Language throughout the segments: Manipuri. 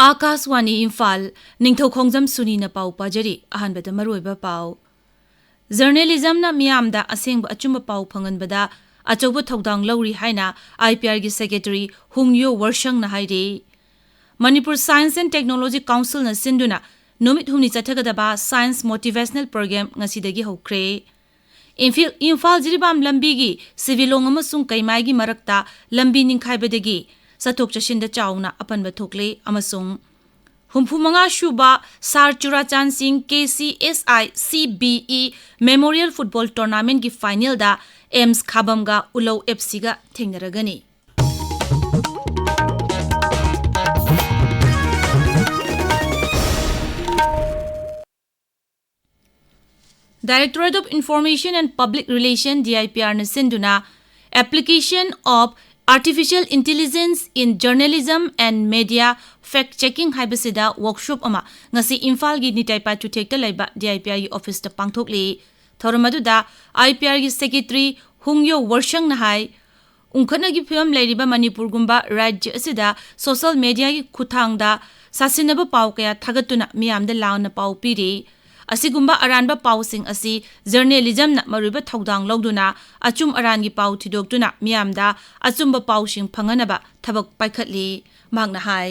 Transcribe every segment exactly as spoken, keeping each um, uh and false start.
ꯑꯥꯀꯥꯁꯋꯥꯅꯤ ꯏꯝꯐꯥꯜ, ꯅꯤꯡꯊꯧ ꯈꯣꯡꯖꯝ ꯁꯨꯅꯤꯅ ꯄꯥꯎ ꯄꯥꯖꯔꯤ꯫ ꯑꯍꯥꯟꯕꯗ ꯃꯔꯨꯑꯣꯏꯕ ꯄꯥꯎ꯫ ꯖꯔꯅꯦꯂꯤꯖꯝꯅ ꯃꯤꯌꯥꯝꯗ ꯑꯁꯦꯡꯕ ꯑꯆꯨꯝꯕ ꯄꯥꯎ ꯐꯪꯍꯟꯕꯗ ꯑꯆꯧꯕ ꯊꯧꯗꯥꯡ ꯂꯧꯔꯤ ꯍꯥꯏꯅ ꯑꯥꯏ ꯄꯤ ꯑꯥꯔꯒꯤ ꯁꯦꯀ꯭ꯔꯦꯇꯔꯤ ꯍꯨꯡꯌꯣ ꯋꯔꯁꯪꯅ ꯍꯥꯏꯔꯤ꯫ ꯃꯅꯤꯄꯨꯔ Science and Technology Councilꯅ ꯁꯤꯟꯗꯨꯅ ꯅꯨꯃꯤꯠ ꯍꯨꯝꯅꯤ ꯆꯠꯊꯒꯗꯕ Science Motivational Program ꯉꯁꯤꯗꯒꯤ ꯍꯧꯈ꯭ꯔꯦ꯫ ꯏꯝꯐꯤꯜ-, ꯏꯝꯐꯥꯜ ꯖꯤꯔꯤꯕꯥꯝ ꯂꯝꯕꯤꯒꯤ ꯁꯤꯚꯤꯂꯣꯡ ꯑꯃꯁꯨꯡ ꯀꯩꯃꯥꯏꯒꯤ ꯃꯔꯛꯇ ꯂꯝꯕꯤ ꯅꯤꯡꯈꯥꯏꯕꯗꯒꯤ ꯆꯠꯊꯣꯛ ꯆꯠꯁꯤꯟꯗ ꯆꯥꯎꯅ ꯑꯄꯟꯕ ꯊꯣꯛꯂꯦ ꯑꯃꯁꯨꯡ ꯍꯨꯝꯐꯨ ꯃꯉꯥ ꯁꯨꯕ ꯁꯥꯔ ꯆꯨꯔꯥꯆꯥꯟ ꯁꯤꯡ K C S I C B E Memorial Football Tournamentꯀꯤ ꯐꯥꯏꯅꯦꯜꯗ ꯑꯦꯝꯁ ꯈꯥꯕꯝꯒ ꯎꯂꯧ ꯑꯦꯐ ꯁꯤꯒ ꯊꯦꯡꯅꯔꯒꯅꯤ꯫ Directorate of Information and Public Relation, D I P Rꯅ ꯁꯤꯟꯗꯨꯅ Application of Artificial Intelligence in Journalism and Media Fact Checking ꯍꯥꯏꯕꯁꯤꯗ ꯋꯥꯔꯛꯁꯣꯞ ꯑꯃ ꯉꯁꯤ ꯏꯝꯐꯥꯜꯒꯤ ꯅꯤꯇꯥꯏꯄꯥ ꯆꯨꯊꯦꯛꯇ ꯂꯩꯕ D I P Rꯒꯤ ꯑꯣꯐꯤꯁꯇ ꯄꯥꯡꯊꯣꯛꯂꯤ꯫ ꯊꯧꯔꯝ ꯑꯗꯨꯗ I P Rꯒꯤ ꯁꯦꯀ꯭ꯔꯦꯇꯔꯤ ꯍꯨꯡꯌꯣ ꯋꯔꯁꯪꯅ ꯍꯥꯏ, ꯎꯪꯈꯠꯅꯒꯤ ꯐꯤꯕꯝ ꯂꯩꯔꯤꯕ ꯃꯅꯤꯄꯨꯔꯒꯨꯝꯕ ꯔꯥꯖ꯭ꯌ ꯑꯁꯤꯗ ꯁꯣꯁꯤꯌꯦꯜ ꯃꯦꯗꯤꯌꯥꯒꯤ ꯈꯨꯠꯊꯥꯡꯗ ꯁꯥꯁꯤꯟꯅꯕ ꯄꯥꯎ ꯀꯌꯥ ꯊꯥꯒꯠꯇꯨꯅ ꯃꯤꯌꯥꯝꯗ ꯂꯥꯟꯅ ꯄꯥꯎ ꯄꯤꯔꯤ꯫ ꯑꯁꯤꯒꯨꯝꯕ ꯑꯔꯥꯟꯕ ꯄꯥꯎꯁꯤꯡ ꯑꯁꯤ ꯖꯔꯅꯦꯂꯤꯖꯝꯅ ꯃꯔꯨꯑꯣꯏꯕ ꯊꯧꯗꯥꯡ ꯂꯧꯗꯨꯅ ꯑꯆꯨꯝ ꯑꯔꯥꯟꯒꯤ ꯄꯥꯎ ꯊꯤꯗꯣꯛꯇꯨꯅ ꯃꯤꯌꯥꯝꯗ ꯑꯆꯨꯝꯕ ꯄꯥꯎꯁꯤꯡ ꯐꯪꯍꯟꯅꯕ ꯊꯕꯛ ꯄꯥꯏꯈꯠꯂꯤ꯫ ꯃꯍꯥꯛꯅ ꯍꯥꯏ꯫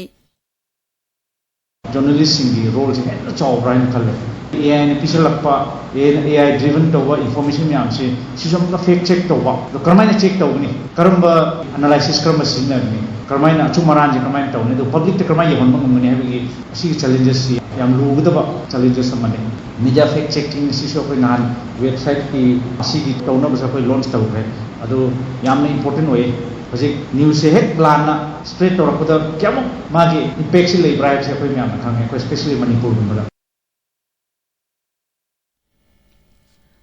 ꯖꯔꯅꯦꯂꯤꯁꯁꯤꯡꯒꯤ ꯔꯣꯜꯁꯦ ꯍꯦꯟꯅ ꯆꯥꯎꯕ꯭ꯔꯥ ꯍꯥꯏꯅ ꯈꯜꯂꯦ꯫ ꯑꯦ ꯑꯥꯏꯅ ꯄꯤꯁꯜꯂꯛꯄ, ꯑꯦ ꯑꯥꯏ ꯗ꯭ꯔꯤꯚꯟ ꯇꯧꯕ ꯏꯟꯐꯣꯔꯃꯦꯁꯟ ꯃꯌꯥꯝꯁꯦ ꯁꯤꯁꯨ ꯑꯃꯨꯛꯀ ꯐꯦꯛ ꯆꯦꯛ ꯇꯧꯕ꯫ ꯑꯗꯣ ꯀꯔꯝꯍꯥꯏꯅ ꯆꯦꯛ ꯇꯧꯒꯅꯤ? ꯀꯔꯝꯕ ꯑꯦꯅꯥꯂꯥꯏꯁꯤꯁ ꯀꯔꯝꯕ ꯁꯤꯖꯤꯟꯅꯒꯅꯤ? ꯀꯔꯝꯍꯥꯏꯅ ꯑꯆꯨꯝ ꯑꯔꯥꯟꯁꯦ ꯀꯔꯝꯍꯥꯏꯅ ꯇꯧꯒꯅꯤ? ꯑꯗꯣ ꯄꯕ꯭ꯂꯤꯛꯇ ꯀꯔꯝꯍꯥꯏꯅ ꯌꯧꯍꯟꯕ ꯉꯝꯒꯅꯤ ꯍꯥꯏꯕꯒꯤ ꯑꯁꯤꯒꯤ ꯆꯦꯂꯦꯟꯖꯦꯁꯁꯤ ꯌꯥꯝ ꯂꯨꯒꯗꯕ ꯆꯦꯂꯦꯟꯖꯦꯁ ꯑꯃꯅꯤ꯫ ꯃꯤꯗꯤꯌꯥ ꯐꯦꯛ ꯆꯦꯛꯀꯤꯡ ꯑꯁꯤꯁꯨ ꯑꯩꯈꯣꯏ ꯅꯍꯥꯟ ꯋꯦꯕꯁꯥꯏꯠꯀꯤ ꯑꯁꯤꯒꯤ ꯇꯧꯅꯕꯁꯨ ꯑꯩꯈꯣꯏ ꯂꯣꯟꯆ ꯇꯧꯈ꯭ꯔꯦ꯫ ꯑꯗꯨ ꯌꯥꯝꯅ ꯏꯝꯄꯣꯔꯇꯦꯟ ꯑꯣꯏꯌꯦ꯫ ꯍꯧꯖꯤꯛ ꯅ꯭ꯌꯨꯁꯁꯦ ꯍꯦꯛ ꯂꯥꯟꯅ ꯁ꯭ꯄ꯭ꯔꯦꯗ ꯇꯧꯔꯛꯄꯗ ꯀꯌꯥꯃꯨꯛ ꯃꯥꯒꯤ ꯏꯝꯄꯦꯛꯁꯤ ꯂꯩꯕ꯭ꯔꯥ ꯍꯥꯏꯕꯁꯦ ꯑꯩꯈꯣꯏ ꯃꯌꯥꯝꯅ ꯈꯪꯉꯦ, ꯑꯩꯈꯣꯏ ꯁ꯭ꯄꯦꯁꯤꯌꯦꯜꯂꯤ ꯃꯅꯤꯄꯨꯔꯒꯨꯝꯕꯗ꯫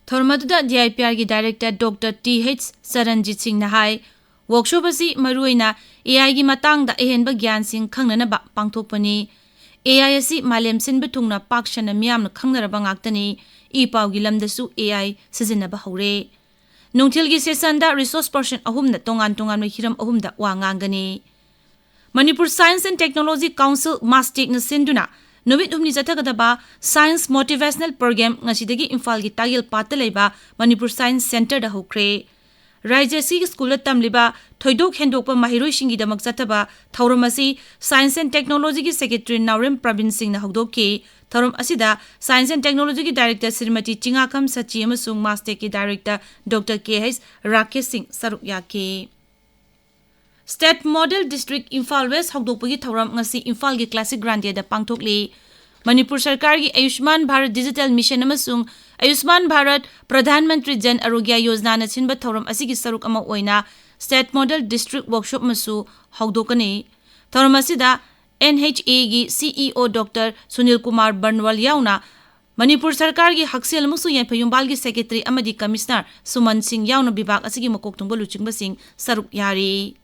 ꯊꯧꯔꯝ ꯑꯗꯨꯗ D I P Rꯒꯤ director doctor T H Charanjit ꯁꯤꯡꯅ ꯍꯥꯏ, ꯋꯥꯔꯛꯁꯣꯞ ꯑꯁꯤ ꯃꯔꯨꯑꯣꯏꯅ A I ꯒꯤ ꯃꯇꯥꯡꯗ ꯑꯍꯦꯟꯕ ꯒ꯭ꯌꯥꯟꯁꯤꯡ ꯈꯪꯅꯅꯕ ꯄꯥꯡꯊꯣꯛꯄꯅꯤ꯫ A I ꯑꯁꯤ ꯃꯥꯂꯦꯝ ꯁꯤꯟꯕ ꯊꯨꯡꯅ ꯄꯥꯛ ꯁꯟꯅ ꯃꯤꯌꯥꯝꯅ ꯈꯪꯅꯔꯕ ꯉꯥꯛꯇꯅꯤ꯫ ꯏ ꯄꯥꯎꯒꯤ ꯂꯝꯗꯁꯨ A I ꯁꯤꯖꯤꯟꯅꯕ ꯍꯧꯔꯦ꯫ ꯅꯨꯡꯊꯤꯜꯒꯤ ꯁꯦꯁꯟꯗ ꯔꯤꯁꯣꯔꯁ ꯄꯔꯁꯟ ꯑꯍꯨꯝꯅ ꯇꯣꯉꯥꯟ ꯇꯣꯉꯥꯟꯕ ꯍꯤꯔꯝ ꯑꯍꯨꯝꯗ ꯋꯥ ꯉꯥꯡꯒꯅꯤ꯫ Manipur Science and Technology Council, MASTECꯅ ꯁꯤꯟꯗꯨꯅ ꯅꯨꯃꯤꯠ ꯍꯨꯝꯅꯤ ꯆꯠꯊꯒꯗꯕ Science Motivational Program ꯉꯁꯤꯗꯒꯤ ꯏꯝꯐꯥꯜꯒꯤ ꯇꯥꯌꯦꯜ ꯄꯥꯠꯇ ꯂꯩꯕ ꯃꯅꯤꯄꯨꯔ ꯁꯥꯏꯟꯁ ꯁꯦꯟꯇꯔꯗ ꯍꯧꯈ꯭ꯔꯦ꯫ ꯔꯥꯏꯖ꯭ꯌ ꯑꯁꯤꯒꯤ ꯁ꯭ꯀꯨꯜꯗ ꯇꯝꯂꯤꯕ ꯊꯣꯏꯗꯣꯛ ꯍꯦꯟꯗꯣꯛꯄ ꯃꯍꯩꯔꯣꯏꯁꯤꯡꯒꯤꯗꯃꯛ ꯆꯠꯊꯕ ꯊꯧꯔꯝ ꯑꯁꯤ Science and Technologyꯒꯤ Secretary ꯅꯥꯎꯔꯦꯝ ꯄ꯭ꯔꯕꯤꯟ ꯁꯤꯡꯅ ꯍꯧꯗꯣꯛꯈꯤ꯫ ꯊꯧꯔꯝ ꯑꯁꯤꯗ Science and Technologyꯒꯤ Director Shrimati Chingakham Sachi ꯑꯃꯁꯨꯡ MASTECꯀꯤ Director Doctor K H Rakesh Singh ꯁꯔꯨꯛ ꯌꯥꯈꯤ꯫ State Model District Imphal west ꯍꯧꯗꯣꯛꯄꯒꯤ ꯊꯧꯔꯝ ꯉꯁꯤ ꯏꯝꯐꯥꯜꯒꯤ ꯀ꯭ꯂꯥꯁꯤꯛ ꯒ꯭ꯔꯥꯟꯗꯦꯗ ꯄꯥꯡꯊꯣꯛꯂꯤ꯫ ꯃꯅꯤꯄꯨꯔ ꯁꯔꯀꯥꯔꯒꯤ ꯑꯌꯨꯁꯃꯥꯟ ꯚꯥꯔꯠ ꯗꯤꯖꯤꯇꯦꯜ ꯃꯤꯁꯟ ꯑꯃꯁꯨꯡ ꯑꯌꯨꯁꯃꯥꯟ ꯚꯥꯔꯠ ꯄ꯭ꯔꯙꯥꯟ ꯃꯟꯇ꯭ꯔꯤ ꯖꯟ ꯑꯔꯣꯒ꯭ꯌ ꯌꯣꯖꯅꯥꯅ ꯁꯤꯟꯕ ꯊꯧꯔꯝ ꯑꯁꯤꯒꯤ ꯁꯔꯨꯛ ꯑꯃ ꯑꯣꯏꯅ State Model District Workshop ꯑꯃꯁꯨ ꯍꯧꯗꯣꯛꯀꯅꯤ꯫ ꯊꯧꯔꯝ ꯑꯁꯤꯗ NHAꯒꯤ CEO Doctor ꯁꯨꯅꯤꯜ ꯀꯨꯃꯥꯔ ꯕꯔꯟꯋꯥꯜ ꯌꯥꯎꯅ ꯃꯅꯤꯄꯨꯔ ꯁꯔꯀꯥꯔꯒꯤ ꯍꯛꯁꯦꯜ ꯑꯃꯁꯨꯡ ꯌꯥꯏꯐ ꯌꯨꯝꯕꯥꯜꯒꯤ Secretary ꯑꯃꯗꯤ Commissioner ꯁꯨꯃꯟ ꯁꯤꯡ ꯌꯥꯎꯅ ꯕꯤꯚꯥꯒ ꯑꯁꯤꯒꯤ ꯃꯀꯣꯛ ꯊꯣꯡꯕ ꯂꯨꯆꯤꯡꯕꯁꯤꯡ ꯁꯔꯨꯛ ꯌꯥꯔꯤ꯫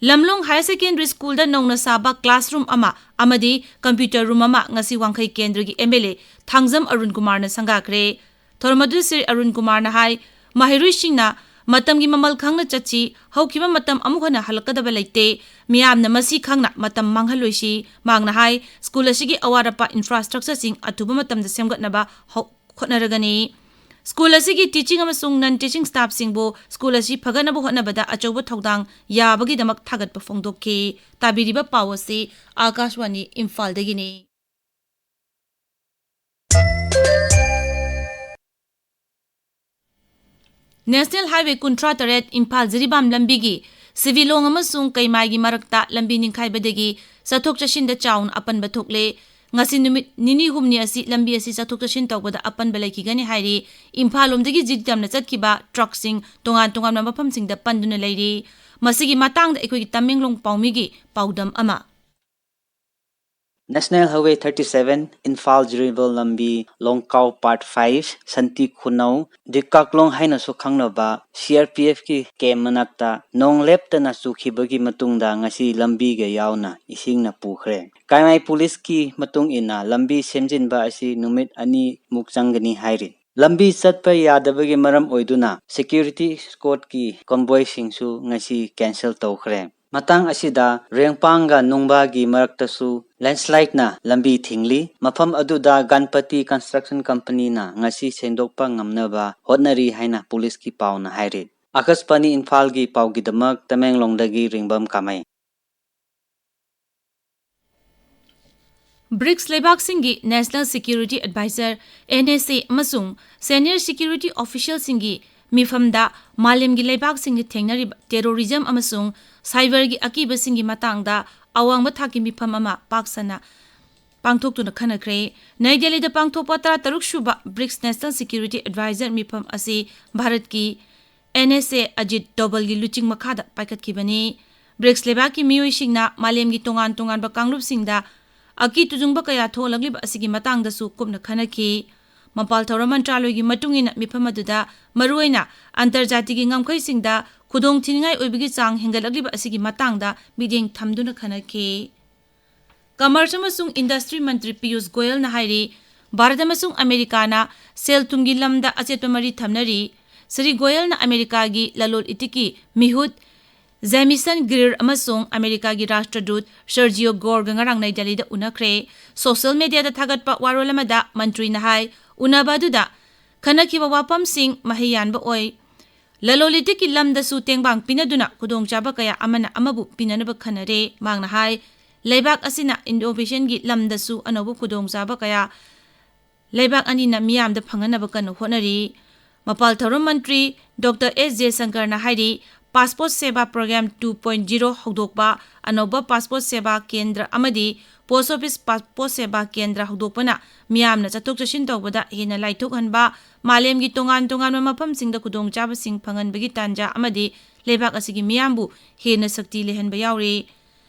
ꯂꯝꯂꯣꯡ Higher Secondary Schoolꯗ ꯅꯧꯅ ꯁꯥꯕ classroom ꯑꯃ ꯑꯃꯗꯤ computer room ꯑꯃ ꯉꯁꯤ ꯋꯥꯡꯈꯩ ꯀꯦꯟꯗ꯭ꯔꯒꯤ MLA ꯊꯥꯡꯖꯝ ꯑꯔꯨꯟ ꯀꯨꯃꯥꯔꯅ ꯁꯪꯒꯥꯈ꯭ꯔꯦ꯫ ꯊꯧꯔꯝ ꯑꯗꯨꯗ ꯁ꯭ꯔꯤ ꯑꯔꯨꯟ ꯀꯨꯃꯥꯔꯅ ꯍꯥꯏ, ꯃꯍꯩꯔꯣꯏꯁꯤꯡꯅ ꯃꯇꯝꯒꯤ ꯃꯃꯜ ꯈꯪꯅ ꯆꯠꯁꯤ, ꯍꯧꯈꯤꯕ ꯃꯇꯝ ꯑꯃꯨꯛ ꯍꯟꯅ ꯍꯜꯂꯛꯀꯗꯕ ꯂꯩꯇꯦ, ꯃꯤꯌꯥꯝꯅ ꯃꯁꯤ ꯈꯪꯅ ꯃꯇꯝ ꯃꯥꯡꯍꯜꯂꯣꯏꯁꯤ꯫ ꯃꯍꯥꯛꯅ ꯍꯥꯏ, ꯁ꯭ꯀꯨꯜ ꯑꯁꯤꯒꯤ ꯑꯋꯥꯠ ꯑꯄꯥ infrastructureꯁꯤꯡ ꯑꯊꯨꯕ ꯃꯇꯝꯗ ꯁꯦꯝꯒꯠꯅꯕ ꯍꯧ-, ꯍꯣꯠꯅꯔꯒꯅꯤ꯫ ꯁ꯭ꯀꯨꯜ ꯑꯁꯤꯒꯤ teaching ꯑꯃꯁꯨꯡ non teaching staffꯁꯤꯡꯕꯨ ꯁ꯭ꯀꯨꯜ ꯑꯁꯤ ꯐꯒꯠꯅꯕ ꯍꯣꯠꯅꯕꯗ ꯑꯆꯧꯕ ꯊꯧꯗꯥꯡ ꯌꯥꯕꯒꯤꯗꯃꯛ ꯊꯥꯒꯠꯄ ꯐꯣꯡꯗꯣꯛꯈꯤ꯫ ꯇꯥꯕꯤꯔꯤꯕ ꯄꯥꯎ ꯑꯁꯤ ꯑꯥꯀꯥꯁꯕꯥꯅꯤ ꯏꯝꯐꯥꯜꯗꯒꯤꯅꯤ꯫ National Highway ꯀꯨꯟꯊ꯭ꯔꯥ ꯇꯔꯦꯠ ꯏꯝꯐꯥꯜ ꯖꯤꯔꯤꯕꯥꯝ ꯂꯝꯕꯤꯒꯤ ꯁꯤꯕꯤꯂꯣꯡ ꯑꯃꯁꯨꯡ ꯀꯩꯃꯥꯏꯒꯤ ꯃꯔꯛꯇ ꯂꯝꯕꯤ ꯅꯤꯡꯈꯥꯏꯕꯗꯒꯤ ꯆꯠꯊꯣꯛ ꯆꯠꯁꯤꯟꯗ ꯆꯥꯎꯅ ꯑꯄꯟꯕ ꯊꯣꯛꯂꯦ꯫ ꯉꯁꯤ ꯅꯨꯃꯤꯠ ꯅꯤꯅꯤ ꯍꯨꯝꯅꯤ ꯑꯁꯤ ꯂꯝꯕꯤ ꯑꯁꯤ ꯆꯠꯊꯣꯛ ꯆꯠꯁꯤꯟ ꯇꯧꯕꯗ ꯑꯄꯟꯕ ꯂꯩꯈꯤꯒꯅꯤ ꯍꯥꯏꯔꯤ꯫ ꯏꯝꯐꯥꯜ ꯂꯣꯝꯗꯒꯤ ꯖꯤꯔꯤꯇꯝꯅ ꯆꯠꯈꯤꯕ truckꯁꯤꯡ ꯇꯣꯉꯥꯟ ꯇꯣꯉꯥꯟꯕ ꯃꯐꯝꯁꯤꯡꯗ ꯄꯟꯗꯨꯅ ꯂꯩꯔꯤ꯫ ꯃꯁꯤꯒꯤ ꯃꯇꯥꯡꯗ ꯑꯩꯈꯣꯏꯒꯤ ꯇꯃꯦꯡꯂꯣꯡ ꯄꯥꯎꯃꯤꯒꯤ ꯄꯥꯎꯗꯝ ꯑꯃ꯫ National Highway thirty seven, Imphal Jiribam ꯂꯝꯕꯤ, ꯂꯣꯡꯀꯥꯎ Part five, ꯁꯟꯇꯤ ꯈꯨꯅꯧ, ꯗꯤꯀꯥꯛꯂꯣꯡ ꯍꯥꯏꯅꯁꯨ ꯈꯪꯅꯕ CRPFꯀꯤ camp ꯃꯅꯥꯛꯇ ꯅꯣꯡ ꯂꯦꯞꯇꯅ ꯆꯨꯈꯤꯕꯒꯤ ꯃꯇꯨꯡꯗ ꯉꯁꯤ ꯂꯝꯕꯤꯒ ꯌꯥꯎꯅ ꯏꯁꯤꯡꯅ ꯄꯨꯈ꯭ꯔꯦ꯫ ꯀꯥꯏꯃꯥꯏ ꯄꯨꯂꯤꯁꯀꯤ ꯃꯇꯨꯡ ꯏꯟꯅ ꯂꯝꯕꯤ ꯁꯦꯝꯖꯤꯟꯕ ꯑꯁꯤ ꯅꯨꯃꯤꯠ ꯑꯅꯤꯃꯨꯛ ꯆꯪꯒꯅꯤ ꯍꯥꯏꯔꯤ꯫ ꯂꯝꯕꯤ ꯆꯠꯄ ꯌꯥꯗꯕꯒꯤ ꯃꯔꯝ ꯑꯣꯏꯗꯨꯅ security escortꯀꯤ convoyꯁꯤꯡꯁꯨ ꯉꯁꯤ cancel ꯇꯧꯈ꯭ꯔꯦ꯫ ꯃꯇꯥꯡ ꯑꯁꯤꯗ ꯔꯦꯡꯄꯥꯡꯒ ꯅꯨꯡꯕꯥꯒꯤ ꯃꯔꯛꯇꯁꯨ ꯂꯦꯟꯁꯂꯥꯏꯠꯅ ꯂꯝꯕꯤ ꯊꯤꯡꯂꯤ꯫ ꯃꯐꯝ ꯑꯗꯨꯗ ꯒꯟꯄꯇꯤ ꯀꯟꯁꯇ꯭ꯔꯛꯁꯟ ꯀꯝꯄꯅꯤꯅ ꯉꯁꯤ ꯁꯦꯡꯗꯣꯛꯄ ꯉꯝꯅꯕ ꯍꯣꯠꯅꯔꯤ ꯍꯥꯏꯅ ꯄꯨꯂꯤꯁꯀꯤ ꯄꯥꯎꯅ ꯍꯥꯏꯔꯤ꯫ ꯑꯀꯥꯁꯕꯥꯅꯤ ꯏꯝꯐꯥꯜꯒꯤ ꯄꯥꯎꯒꯤꯗꯃꯛ ꯇꯃꯦꯡꯂꯣꯡꯗꯒꯤ ꯔꯤꯡꯕꯝ ꯀꯥꯃꯩ꯫ Bricks ꯂꯩꯕꯥꯛꯁꯤꯡꯒꯤ National Security Advisor, N S A, ꯑꯃꯁꯨꯡ senior security officialꯁꯤꯡꯒꯤ ꯃꯤꯐꯝꯗ ꯃꯥꯂꯦꯝꯒꯤ ꯂꯩꯕꯥꯛꯁꯤꯡꯅ ꯊꯦꯡꯅꯔꯤꯕ terrorism ꯑꯃꯁꯨꯡ cyberꯒꯤ ꯑꯀꯤꯕꯁꯤꯡꯒꯤ ꯃꯇꯥꯡꯗ ꯑꯋꯥꯡꯕ ꯊꯥꯛꯀꯤ ꯃꯤꯐꯝ ꯑꯃ ꯄꯥꯛ ꯁꯟꯅ ꯄꯥꯡꯊꯣꯛꯇꯨꯅ ꯈꯟꯅꯈ꯭ꯔꯦ꯫ ꯅꯩ ꯗꯦꯜꯂꯤꯗ ꯄꯥꯡꯊꯣꯛꯄ ꯇꯔꯥꯇꯔꯨꯛ ꯁꯨꯕ ꯕ꯭ꯔꯤꯛꯁ National Security Advisor ꯃꯤꯐꯝ ꯑꯁꯤ ꯚꯥꯔꯠꯀꯤ N S A ꯑꯖꯤꯠ ꯗꯣꯚꯜꯒꯤ ꯂꯨꯆꯤꯡ ꯃꯈꯥꯗ ꯄꯥꯏꯈꯠꯈꯤꯕꯅꯤ꯫ ꯕ꯭ꯔꯤꯛꯁ ꯂꯩꯕꯥꯛꯀꯤ ꯃꯤꯑꯣꯏꯁꯤꯡꯅ ꯃꯥꯂꯦꯝꯒꯤ ꯇꯣꯉꯥꯟ ꯇꯣꯉꯥꯟꯕ ꯀꯥꯡꯂꯨꯞꯁꯤꯡꯗ ꯑꯀꯤ ꯇꯨꯖꯨꯡꯕ ꯀꯌꯥ ꯊꯣꯛꯍꯜꯂꯛꯂꯤꯕ ꯑꯁꯤꯒꯤ ꯃꯇꯥꯡꯗꯁꯨ ꯀꯨꯞꯅ ꯈꯟꯅꯈꯤ꯫ ꯃꯄꯥꯜ ꯊꯧꯔꯝ ꯃꯟꯇ꯭ꯔꯥꯂꯣꯏꯒꯤ ꯃꯇꯨꯡ ꯏꯟꯅ, ꯃꯤꯐꯝ ꯑꯗꯨꯗ ꯃꯔꯨꯑꯣꯏꯅ ꯑꯟꯇꯔꯖꯥꯇꯤꯒꯤ ꯉꯝꯈꯩꯁꯤꯡꯗ ꯈꯨꯗꯣꯡꯊꯤꯅꯤꯡꯉꯥꯏ ꯑꯣꯏꯕꯒꯤ ꯆꯥꯡ ꯍꯦꯟꯒꯠꯂꯛꯂꯤꯕ ꯑꯁꯤꯒꯤ ꯃꯇꯥꯡꯗ ꯃꯤꯠꯌꯦꯡ ꯊꯝꯗꯨꯅ ꯈꯟꯅꯈꯤ꯫ Commerce ꯑꯃꯁꯨꯡ Industry ꯃꯟꯇ꯭ꯔꯤ ꯄꯤꯌꯨꯁ ꯒꯣꯌꯜꯅ ꯍꯥꯏꯔꯤ, ꯚꯥꯔꯠ ꯑꯃꯁꯨꯡ ꯑꯃꯦꯔꯤꯀꯥꯅ ꯁꯦꯜ ꯊꯨꯝꯒꯤ ꯂꯝꯗ ꯑꯆꯦꯠꯄ ꯃꯔꯤ ꯊꯝꯅꯔꯤ꯫ ꯁ꯭ꯔꯤ ꯒꯣꯌꯜꯅ ꯑꯃꯦꯔꯤꯀꯥꯒꯤ ꯂꯂꯣꯟ ꯏꯇꯤꯛꯀꯤ ꯃꯤꯍꯨꯠ ꯖꯦꯃꯤꯁꯟ ꯒ꯭ꯔꯤꯔ ꯑꯃꯁꯨꯡ ꯑꯃꯦꯔꯤꯀꯥꯒꯤ ꯔꯥꯁꯇ꯭ꯔꯗꯨꯠ ꯁꯔꯖꯤꯑꯣ ꯒꯣꯔꯒ ꯉꯔꯥꯡ ꯅꯩ ꯗꯦꯜꯂꯤꯗ ꯎꯅꯈ꯭ꯔꯦ꯫ Social mediaꯗ ꯊꯥꯒꯠꯄ ꯋꯥꯔꯣꯜ ꯑꯃꯗ ꯃꯟꯇ꯭ꯔꯤꯅ ꯍꯥꯏ, ꯎꯅꯕ ꯑꯗꯨꯗ ꯈꯟꯅꯈꯤꯕ ꯋꯥꯐꯝꯁꯤꯡ ꯃꯍꯩ ꯌꯥꯟꯕ ꯑꯣꯏ꯫ ꯂꯂꯣꯟ ꯏꯇꯤꯛꯀꯤ ꯂꯝꯗꯁꯨ ꯇꯦꯡꯕꯥꯡ ꯄꯤꯅꯗꯨꯅ ꯈꯨꯗꯣꯡꯆꯥꯕ ꯀꯌꯥ ꯑꯃꯅ ꯑꯃꯕꯨ ꯄꯤꯅꯅꯕ ꯈꯟꯅꯔꯦ꯫ ꯃꯍꯥꯛꯅ ꯍꯥꯏ, ꯂꯩꯕꯥꯛ ꯑꯁꯤꯅ innovationꯒꯤ ꯂꯝꯗꯁꯨ ꯑꯅꯧꯕ ꯈꯨꯗꯣꯡꯆꯥꯕ ꯀꯌꯥ ꯂꯩꯕꯥꯛ ꯑꯅꯤꯅ ꯃꯤꯌꯥꯝꯗ ꯐꯪꯍꯟꯅꯕ ꯀꯟꯅ ꯍꯣꯠꯅꯔꯤ꯫ ꯃꯄꯥꯜ ꯊꯧꯔꯝ ꯃꯟꯇ꯭ꯔꯤ ꯗꯣꯛꯇꯔ ꯑꯦꯁ ꯖꯦꯁꯪꯀꯔꯅ ꯍꯥꯏꯔꯤ, Passport Seva Program two point zero ꯍꯧꯗꯣꯛꯄ, ꯑꯅꯧꯕ Passport Seva ꯀꯦꯟꯗ꯭ꯔ ꯑꯃꯗꯤ Post Office Passport Seva ꯀꯦꯟꯗ꯭ꯔ ꯍꯧꯗꯣꯛꯄꯅ ꯃꯤꯌꯥꯝꯅ ꯆꯠꯊꯣꯛ ꯆꯠꯁꯤꯟ ꯇꯧꯕꯗ ꯍꯦꯟꯅ ꯂꯥꯏꯊꯣꯛꯍꯟꯕ, ꯃꯥꯂꯦꯝꯒꯤ ꯇꯣꯉꯥꯟ ꯇꯣꯉꯥꯟꯕ ꯃꯐꯝꯁꯤꯡꯗ ꯈꯨꯗꯣꯡꯆꯥꯕꯁꯤꯡ ꯐꯪꯍꯟꯕꯒꯤ ꯇꯥꯟꯖꯥ ꯑꯃꯗꯤ ꯂꯩꯕꯥꯛ ꯑꯁꯤꯒꯤ ꯃꯤꯌꯥꯝꯕꯨ ꯍꯦꯟꯅ ꯁꯛꯇꯤ ꯂꯩꯍꯟꯕ ꯌꯥꯎꯔꯤ꯫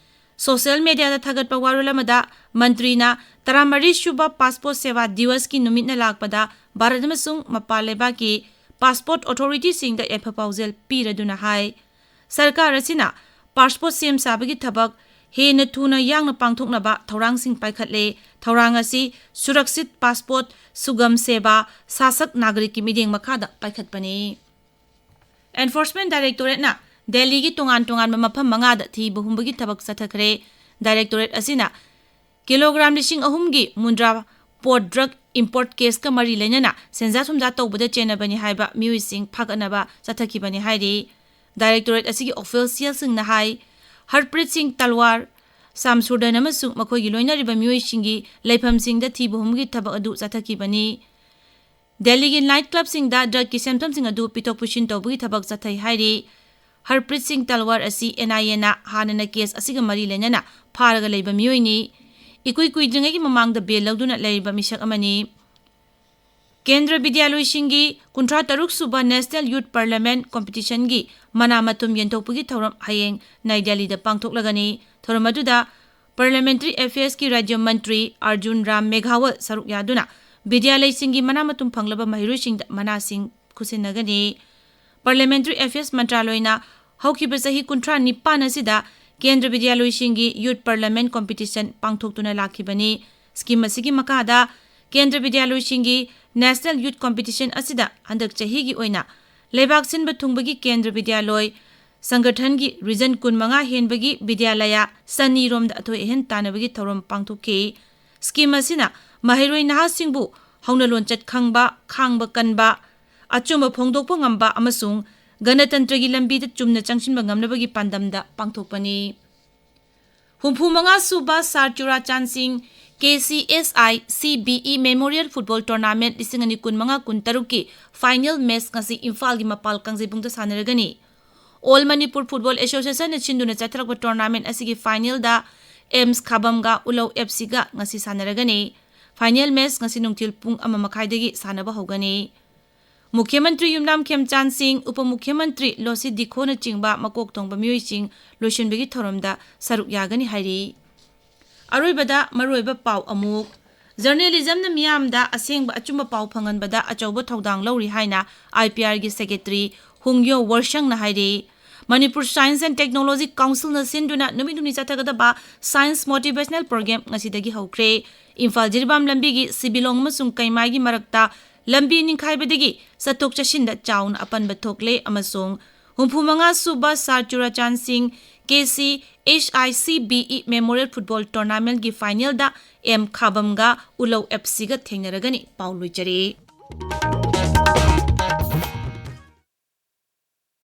Social mediaꯗ ꯊꯥꯒꯠꯄ ꯋꯥꯔꯣꯜ ꯑꯃꯗ ꯃꯟꯇ꯭ꯔꯤꯅ ꯇꯔꯥꯃꯔꯤ ꯁꯨꯕ Passport Seva Divasꯀꯤ ꯅꯨꯃꯤꯠꯅ ꯂꯥꯛꯄꯗ ꯚꯥꯔꯠ ꯑꯃꯁꯨꯡ ꯃꯄꯥꯟ ꯂꯩꯕꯥꯛꯀꯤ passport authorityꯁꯤꯡꯗ ꯌꯥꯏꯐ ꯄꯥꯎꯖꯦꯜ ꯄꯤꯔꯗꯨꯅ ꯍꯥꯏ, ꯁꯔꯀꯥꯔ ꯑꯁꯤꯅ passport ꯁꯦꯝ ꯁꯥꯕꯒꯤ ꯊꯕꯛ ꯍꯦꯟꯅ ꯊꯨꯅ ꯌꯥꯡꯅ ꯄꯥꯡꯊꯣꯛꯅꯕ ꯊꯧꯔꯥꯡꯁꯤꯡ ꯄꯥꯏꯈꯠꯂꯦ꯫ ꯊꯧꯔꯥꯡ ꯑꯁꯤ Surakshit Passport, Sugam Seva, Sashakt Nagarikꯀꯤ ꯃꯤꯠꯌꯦꯡ ꯃꯈꯥꯗ ꯄꯥꯏꯈꯠꯄꯅꯤ꯫ Enforcement Directorateꯅ ꯗꯦꯜꯂꯤꯒꯤ ꯇꯣꯉꯥꯟ ꯇꯣꯉꯥꯟꯕ ꯃꯐꯝ ꯃꯉꯥꯗ ꯊꯤꯕ ꯍꯨꯝꯕꯒꯤ ꯊꯕꯛ ꯆꯠꯊꯈ꯭ꯔꯦ꯫ ꯗꯥꯏꯔꯦꯛꯇꯣꯔꯦꯠ ꯑꯁꯤꯅ ꯀꯤꯂꯣꯒ꯭ꯔꯥꯝ ꯂꯤꯁꯤꯡ ꯑꯍꯨꯝꯒꯤ ꯃꯨꯟꯗ꯭ꯔꯥ ꯄꯣꯠ ꯗ꯭ꯔꯒ ꯏꯝꯄꯣꯔꯠ ꯀꯦꯁꯀ ꯃꯔꯤ ꯂꯩꯅꯅ ꯁꯦꯟꯖꯥ ꯊꯨꯝꯖꯥ ꯇꯧꯕꯗ ꯆꯦꯟꯅꯕꯅꯤ ꯍꯥꯏꯕ ꯃꯤꯑꯣꯏꯁꯤꯡ ꯐꯥꯒꯠꯅꯕ ꯆꯠꯊꯈꯤꯕꯅꯤ ꯍꯥꯏꯔꯤ꯫ ꯗꯥꯏꯔꯦꯛꯇꯣꯔꯦꯠ ꯑꯁꯤꯒꯤ ꯑꯣꯐꯤꯁꯤꯌꯦꯜꯁꯤꯡꯅ ꯍꯥꯏ, ꯍꯔꯄ꯭ꯔꯤꯠ ꯁꯤꯡ ꯇꯜꯋꯥꯔ, ꯁꯥꯝ ꯁꯨꯔꯗꯟ ꯑꯃꯁꯨꯡ ꯃꯈꯣꯏꯒꯤ ꯂꯣꯏꯅꯔꯤꯕ ꯃꯤꯑꯣꯏꯁꯤꯡꯒꯤ ꯂꯩꯐꯝꯁꯤꯡꯗ ꯊꯤꯕ ꯍꯨꯝꯕꯒꯤ ꯊꯕꯛ ꯑꯗꯨ ꯆꯠꯊꯈꯤꯕꯅꯤ꯫ ꯗꯦꯜꯂꯤꯒꯤ ꯅꯥꯏꯠ ꯀ꯭ꯂꯕꯁꯤꯡꯗ ꯗ꯭ꯔꯒꯀꯤ ꯁꯦꯟꯐꯝꯁꯤꯡ ꯑꯗꯨ ꯄꯤꯊꯣꯛ ꯄꯤꯁꯤꯟ ꯇꯧꯕꯒꯤ ꯊꯕꯛ ꯆꯠꯊꯩ ꯍꯥꯏꯔꯤ꯫ ꯍꯔꯄ꯭ꯔꯤꯠ ꯁꯤꯡ ꯇꯜꯋꯥꯔ ꯑꯁꯤ ꯑꯦꯟ ꯑꯥꯏ ꯑꯦꯅ ꯍꯥꯟꯅꯅ ꯀꯦꯁ ꯑꯁꯤꯒ ꯃꯔꯤ ꯂꯩꯅꯅ ꯐꯥꯔꯒ ꯂꯩꯕ ꯃꯤꯑꯣꯏꯅꯤ꯫ ꯏꯀꯨꯏ ꯀꯨꯏꯗ꯭ꯔꯤꯉꯩꯒꯤ ꯃꯃꯥꯡꯗ ꯕꯦꯜ ꯂꯧꯗꯨꯅ ꯂꯩꯔꯤꯕ ꯃꯤꯁꯛ ꯑꯃꯅꯤ꯫ ꯀꯦꯟꯗ꯭ꯔ ꯕꯤꯗ꯭ꯌꯥꯂꯣꯏꯁꯤꯡꯒꯤ ꯀꯨꯟꯊ꯭ꯔꯥ ꯇꯔꯨꯛ ꯁꯨꯕ ꯅꯦꯁꯅꯦꯜ ꯌꯨꯠ ꯄꯥꯔꯂꯤꯌꯥꯃꯦꯟꯠ ꯀꯝꯄꯤꯇꯤꯁꯟꯒꯤ ꯃꯅꯥ ꯃꯊꯨꯝ ꯌꯦꯟꯊꯣꯛꯄꯒꯤ ꯊꯧꯔꯝ ꯍꯌꯦꯡ ꯅꯥꯏ ꯗꯦꯜꯂꯤꯗ ꯄꯥꯡꯊꯣꯛꯂꯒꯅꯤ꯫ ꯊꯧꯔꯝ ꯑꯗꯨꯗ ꯄꯥꯔꯂꯤꯌꯥꯃꯦꯟꯇꯔꯤ ꯑꯦꯐꯤꯌꯔꯁꯀꯤ ꯔꯥꯖ꯭ꯌ ꯃꯟꯇ꯭ꯔꯤ ꯑꯔꯖꯨꯟ ꯔꯥꯝ ꯃꯦꯘꯋꯜ ꯁꯔꯨꯛ ꯌꯥꯗꯨꯅ ꯕꯤꯗ꯭ꯌꯥꯂꯌꯁꯤꯡꯒꯤ ꯃꯅꯥ ꯃꯊꯨꯝ ꯐꯪꯂꯕ ꯃꯍꯩꯔꯣꯏꯁꯤꯡꯗ ꯃꯅꯥꯁꯤꯡ ꯈꯨꯠꯁꯤꯟꯅꯒꯅꯤ꯫ ꯄꯥꯔꯂꯤꯌꯥꯃꯦꯟꯇꯔꯤ ꯑꯦꯐꯤꯌꯔꯁ ꯃꯟꯇ꯭ꯔꯥꯂꯣꯏꯅ ꯍꯧꯈꯤꯕ ꯆꯍꯤ ꯀꯨꯟꯊ꯭ꯔꯥ ꯅꯤꯄꯥꯟ ꯑꯁꯤꯗ ꯀꯦꯟꯗ꯭ꯔ ꯕꯤꯗ꯭ꯌꯥꯂꯣꯏꯁꯤꯡꯒꯤ ꯌꯨꯠ ꯄꯥꯔꯂꯤꯌꯥꯃꯦꯟꯠ ꯀꯝꯄꯤꯇꯤꯁꯟ ꯄꯥꯡꯊꯣꯛꯇꯨꯅ ꯂꯥꯛꯈꯤꯕꯅꯤ꯫ ꯁ꯭ꯀꯤꯝ ꯑꯁꯤꯒꯤ ꯃꯈꯥꯗ ꯀꯦꯟꯗ꯭ꯔ ꯕꯤꯗ꯭ꯌꯥꯂꯣꯏꯁꯤꯡꯒꯤ ꯅꯦꯁꯅꯦꯜ ꯌꯨꯠ ꯀꯝꯄꯤꯇꯤꯁꯟ ꯑꯁꯤꯗ ꯍꯟꯗꯛ ꯆꯍꯤꯒꯤ ꯑꯣꯏꯅ ꯂꯩꯕꯥꯛ ꯁꯤꯟꯕ ꯊꯨꯡꯕꯒꯤ ꯀꯦꯟꯗ꯭ꯔ ꯕꯤꯗ꯭ꯌꯥꯂꯣꯏ ꯁꯪꯒꯊꯟꯒꯤ ꯔꯤꯖꯟ ꯀꯨꯟꯃꯉꯥ ꯍꯦꯟꯕꯒꯤ ꯕꯤꯗ꯭ꯌꯥꯂꯌ ꯆꯅꯤ ꯔꯣꯝꯗ ꯑꯊꯣꯏ ꯑꯍꯦꯟ ꯇꯥꯟꯅꯕꯒꯤ ꯊꯧꯔꯝ ꯄꯥꯡꯊꯣꯛꯈꯤ꯫ ꯁ꯭ꯀꯤꯝ ꯑꯁꯤꯅ ꯃꯍꯩꯔꯣꯏ ꯅꯍꯥꯁꯤꯡꯕꯨ ꯍꯧꯅ ꯂꯣꯟꯆꯠ ꯈꯪꯕ, ꯈꯥꯡꯕ ꯀꯟꯕ, ꯑꯆꯨꯝꯕ ꯐꯣꯡꯗꯣꯛꯄ ꯉꯝꯕ ꯑꯃꯁꯨꯡ ꯒꯅꯇꯟꯇ꯭ꯔꯒꯤ ꯂꯝꯕꯤꯗ ꯆꯨꯝꯅ ꯆꯪꯁꯤꯟꯕ ꯉꯝꯅꯕꯒꯤ ꯄꯥꯟꯗꯝꯗ ꯄꯥꯡꯊꯣꯛꯄꯅꯤ꯫ ꯍꯨꯝꯐꯨ ꯃꯉꯥ ꯁꯨꯕ ꯁꯥꯔ ꯆꯨꯔꯥꯆꯥꯟ ꯁꯤꯡ K C S I C B E memorial football tournament ꯂꯤꯁꯤꯡ ꯑꯅꯤ ꯀꯨꯟꯃꯉꯥ ꯀꯨꯟꯇꯔꯨꯛꯀꯤ ꯐꯥꯏꯅꯦꯜ ꯃꯦꯆ ꯉꯁꯤ ꯏꯝꯐꯥꯜꯒꯤ ꯃꯄꯥꯜ ꯀꯥꯡꯖꯩꯕꯨꯡꯗ ꯁꯥꯟꯅꯔꯒꯅꯤ꯫ ꯑꯣꯜ ꯃꯅꯤꯄꯨꯔ ꯐꯨꯠꯕꯣꯜ ꯑꯦꯁꯣꯁꯤꯌꯦꯁꯟꯅ ꯁꯤꯟꯗꯨꯅ ꯆꯠꯊꯔꯛꯄ ꯇꯣꯔꯅꯥꯃꯦꯟꯠ ꯑꯁꯤꯒꯤ ꯐꯥꯏꯅꯦꯜꯗ ꯑꯦꯝꯁ ꯈꯥꯕꯝꯒ ꯎꯂꯧ ꯑꯦꯐ ꯁꯤꯒ ꯉꯁꯤ ꯁꯥꯟꯅꯔꯒꯅꯤ꯫ ꯐꯥꯏꯅꯦꯜ ꯃꯦꯆ ꯉꯁꯤ ꯅꯨꯡꯊꯤꯜ ꯄꯨꯡ ꯑꯃ ꯃꯈꯥꯏꯗꯒꯤ ꯁꯥꯟꯅꯕ ꯍꯧꯒꯅꯤ꯫ ꯃꯨꯈ꯭ꯌ ꯃꯟꯇ꯭ꯔꯤ ꯌꯨꯝꯅꯥꯝ ꯈꯦꯝꯆꯥꯟ ꯁꯤꯡ, ꯎꯄ ꯃꯨꯈ꯭ꯌ ꯃꯟꯇ꯭ꯔꯤ ꯂꯣꯁꯤ ꯗꯤꯈꯣꯅꯆꯤꯡꯕ ꯃꯀꯣꯛ ꯊꯣꯡꯕ ꯃꯤꯑꯣꯏꯁꯤꯡ ꯂꯣꯏꯁꯤꯟꯕꯒꯤ ꯊꯧꯔꯝꯗ ꯁꯔꯨꯛ ꯌꯥꯒꯅꯤ ꯍꯥꯏꯔꯤ꯫ ꯑꯔꯣꯏꯕꯗ ꯃꯔꯨꯑꯣꯏꯕ ꯄꯥꯎ ꯑꯃꯨꯛ꯫ ꯖꯔꯅꯦꯂꯤꯖꯝꯅ ꯃꯤꯌꯥꯝꯗ ꯑꯁꯦꯡꯕ ꯑꯆꯨꯝꯕ ꯄꯥꯎ ꯐꯪꯍꯟꯕꯗ ꯑꯆꯧꯕ ꯊꯧꯗꯥꯡ ꯂꯧꯔꯤ ꯍꯥꯏꯅ ꯑꯥꯏ ꯄꯤ ꯑꯥꯔꯒꯤ ꯁꯦꯀ꯭ꯔꯦꯇꯔꯤ ꯍꯨꯡꯌꯣ ꯋꯔꯁꯪꯅ ꯍꯥꯏꯔꯤ꯫ ꯃꯅꯤꯄꯨꯔ ꯁꯥꯏꯟꯁ ꯑꯦꯟ ꯇꯦꯛꯅꯣꯂꯣꯖꯤ ꯀꯥꯎꯟꯁꯤꯜꯅ ꯁꯤꯟꯗꯨꯅ ꯅꯨꯃꯤꯠ ꯍꯨꯝꯅꯤ ꯆꯠꯊꯒꯗꯕ ꯁꯥꯏꯟꯁ ꯃꯣꯇꯤꯚꯦꯁꯅꯦꯜ ꯄ꯭ꯔꯣꯒ꯭ꯔꯥꯝ ꯉꯁꯤꯗꯒꯤ ꯍꯧꯈ꯭ꯔꯦ꯫ ꯏꯝꯐꯥꯜ ꯖꯤꯔꯤꯕꯥꯝ ꯂꯝꯕꯤꯒꯤ ꯁꯤꯕꯤꯂꯣꯡ ꯑꯃꯁꯨꯡ ꯀꯩꯃꯥꯏꯒꯤ ꯃꯔꯛꯇ ꯂꯝꯕꯤ ꯅꯤꯡꯈꯥꯏꯕꯗꯒꯤ ꯆꯠꯊꯣꯛ ꯆꯠꯁꯤꯟꯗ ꯆꯥꯎꯅ ꯑꯄꯟꯕ ꯊꯣꯛꯂꯦ ꯑꯃꯁꯨꯡ ꯍꯨꯝꯐꯨ ꯃꯉꯥ ꯁꯨꯕ ꯁꯥꯔ ꯆꯨꯔꯥꯆꯥꯟ ꯁꯤꯡ K C S I C B E memorial football ꯇꯣꯔꯅꯥꯃꯦꯟꯒꯤ ꯐꯥꯏꯅꯦꯜꯗ ꯑꯦꯝ ꯈꯥꯕꯝꯒ ꯎꯂꯧ ꯑꯦꯐ ꯁꯤꯒ ꯊꯦꯡꯅꯔꯒꯅꯤ꯫ ꯄꯥꯎ ꯂꯣꯏꯖꯔꯦ꯫